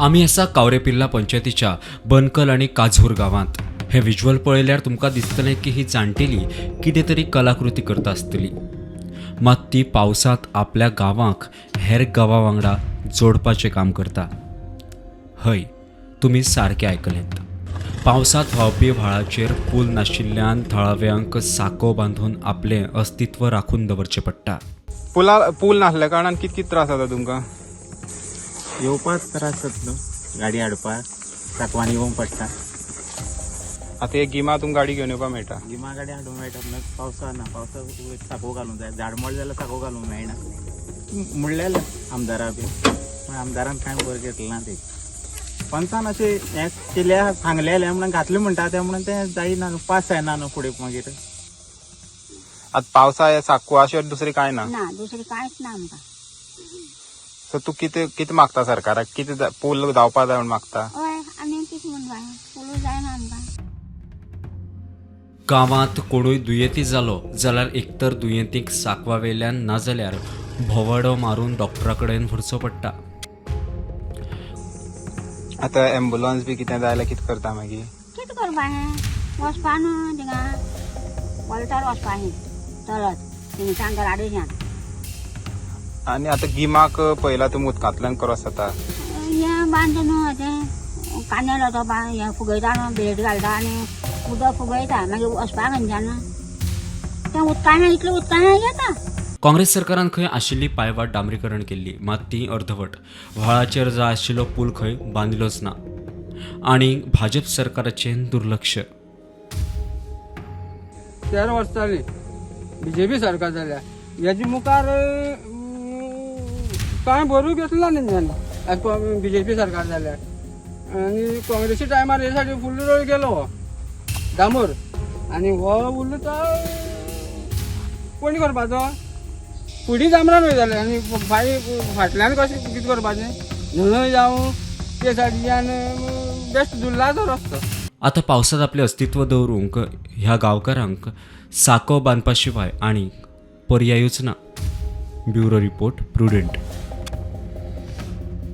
आमी आसा कावरेपिर्ला पंचायतीच्या बनकल आनी काझूर गांवांत. हें विज्युअल पळयल्यार तुमकां दिसतलें की ही जाणटेली कितें तरी कलाकृती करता आसतली, मात ती पावसांत आपल्या गांवाक हेर गांवा वांगडा जोडपाचें काम करता. हय, तुमी सारकें आयकलें. पावसांत व्हांवपी व्हाळाचेर पूल नाशिल्ल्यान थळाव्यांक साको बांदून आपलें अस्तित्व राखून दवरचें पडटा. पुला पूल नासल्या कारणान कित कित त्रास जाता तुमकां? येवपाक त्रास जातलो, गाडी हाडपाक साकवान येवंक पडटा. आतां हे गिमा तुमकां गाडी घेवन येवपाक मेळटा? गिमा गाडी हाडूंक मेळटा, पूण पावसा ना. पावसाक साको घालूंक जाय. झाड मोडलें जाल्यार साको घालूंक मेळना म्हणलेलें आमदारा बी, पूण आमदारान कांय बरें घेतलें ना. ते पंचान अशें हें केल्या सांगलेलें म्हणून घातलें म्हणटा तें, म्हणून तें जायना न्हू, पास जायना न्हू फुडें मागीर. आतां पावसा हे साकवा शिवाय दुसरें कांय ना? ना, दुसरें कांयच ना आमकां. सो तूं कितें कितें मागता सरकाराक? कितें पूल जावपा जाय म्हूण मागता? हय, आनी कितें म्हूण जाय, पुलूय जायना आमकां. गांवांत कोणूय दुयेंती जालो जाल्यार एकतर दुयेंतीक साकवा वेल्यान नाजाल्यार भोंवाडो मारून डॉक्टरा कडेन व्हरचो पडटा. आतां एम्बुलन्स बी कितें जाय जाल्यार कितें करता मागीर? कितें करपाचें, वचपा न्हू थिंगा वलतार वचपाचें चलत थिंगच्यान घराडेच्यान. आनी आतां गिमाक पयला तुमी उदकांतल्यान क्रॉस जाता. हें बांदता न्हू, तें कांदे तो हें फुगयता न्हू, बेट घालता आनी उदक फुगयता. मागीर वचपा खंयच्यान तें उदकान, इतलें उदकान येता. काँग्रेस सरकारान खंय आशिल्ली पायवाट डांबरीकरण केल्ली, मात ती अर्धवट. व्हाळाचेर जाय आशिल्लो पूल खंय बांदिल्लोच ना आनी भाजप सरकाराचें दुर्लक्ष. 13 वर्सां जालीं बीजेपी सरकार जाल्या. हेजे मुखार कांय बरूय घेतलो ना तेंच्यांनी बीजेपी सरकार जाल्यार. आनी काँग्रेसी टायमार हे सायडीन फुल्ल रोड गेलो हो डांबर, आनी हो उरलो तो कोणी करपाचो फुडें डांबरान वयताले. आनी फाटीं फाटल्यान कशें कितें करपाचें, न्हंय जावं ते सायडीच्यान बेश्ट धुल्लाचो रस्तो. आतां पावसांत आपलें अस्तित्व दवरूंक ह्या गांवकारांक साको बांदपा शिवाय आनी पर्यायूच ना. Bureau report, Prudent.